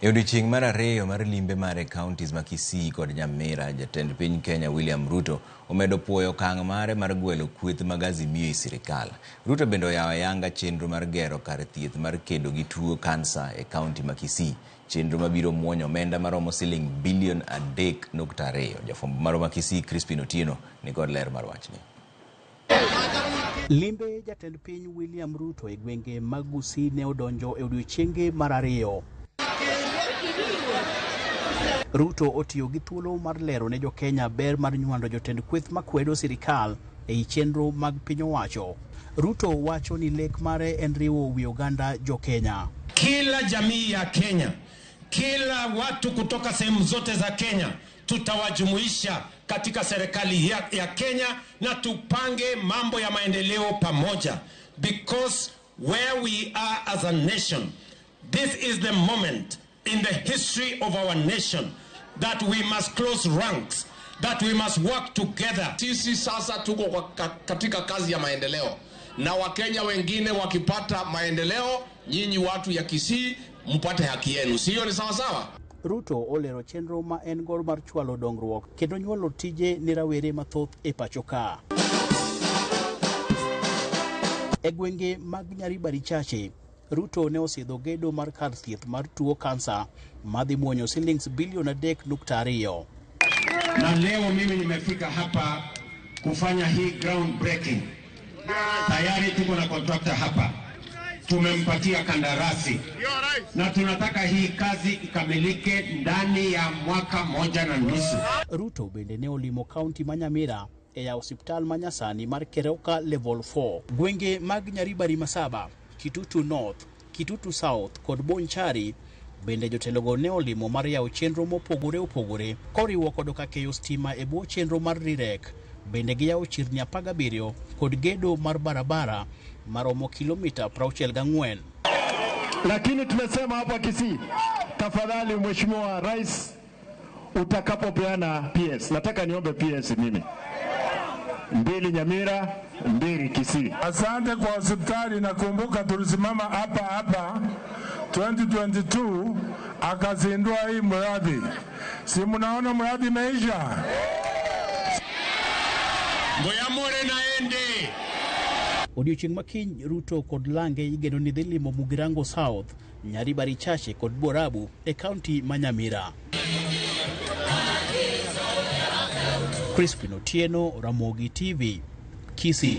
E odiechieng' mar ariyo mar limbe mare e counties ma Kisii kod Nyamira, jatend piny Kenya William Ruto omedo puoyo okang' mare mar gwelo kweth mag Azimio ei sirikal. Ruto bende oyawo ayanga chenro mar gero kar thieth mar kedo gi tuo kansa e kaunti ma Kisii, chenro mabiro muonyo omenda maromo siling bilion 3.2. Jafwambo marwa ma Kisii Crispin Otieno nikod ler mar wachni. Limbe jatend piny William Ruto e gwenge mag Gusii ne odonjo e odiechienge mar ariyo. Ruto otiyo gi thuolo mar lero ne jokenya ber mar nywando jotend kweth makwedo sirikal ei chenro mag piny owacho. Ruto wacho ni lek mare en riwo wi oganda jokenya. Kila jamii ya Kenya, kila watu kutoka sehemu zote za Kenya tutawajumuisha katika serikali ya Kenya na tupange mambo ya maendeleo pamoja, because where we are as a nation, this is the moment in the history of our nation that we must close ranks, that we must work together. Sisi sasa tuko kwa katika kazi ya maendeleo, na Wakenya wengine wakipata maendeleo, nyinyi watu ya Kisii mpate haki yenu, sio? Ni sawa sawa? Ruto olero chenro ma en godo mar chwalo dongruok kendo nyuolo tije ne rawere mathoth e pacho ka. E gwenge mag Nyaribari Chache, Ruto ne osidho gedo mar kar thieth mar tuo kansa madhi muonyo silings bilion 3.2. Na leo mimi nimefika hapa kufanya hii ground breaking. Tayari tuko na contractor hapa, tumempatia kandarasi na tunataka hii kazi ikamilike ndani ya mwaka 1.5. Ruto bende ne olimo kaunti ma Nyamira e yawo osiptal ma nyasani mar Keroka Level 4. Gwenge mag Nyaribari Masaba, Kitutu North, Kitutu South kod Bonchari bende jotelogo ne olimo mar yawo chenro mopogore opogore koriwo koda ka keyo stima e bwo chenro mar RIREC. Bende giyawo chirni 17 kod gedo mar barabara maromo kilomita 64. Lakini tumesema hapa Kisii, tafadhali Mheshimiwa Rais, utakapopeana PS, nataka niombe PS mimi 2 Nyamira, 2 Kisii. Asante kwa hospitali. Nakumbuka tulisimama hapa hapa 2022 akazindua hii mradi. Si mnaona mradi imeisha? Ngoyamore naende. Odiochieng' ma kiny Ruto kod Lange igeno ni dhi limo Mugirango South, Nyaribari Chache kod Borabu e kaunti ma Nyamira. Crispin Otieno, Ramogi TV, Kisii.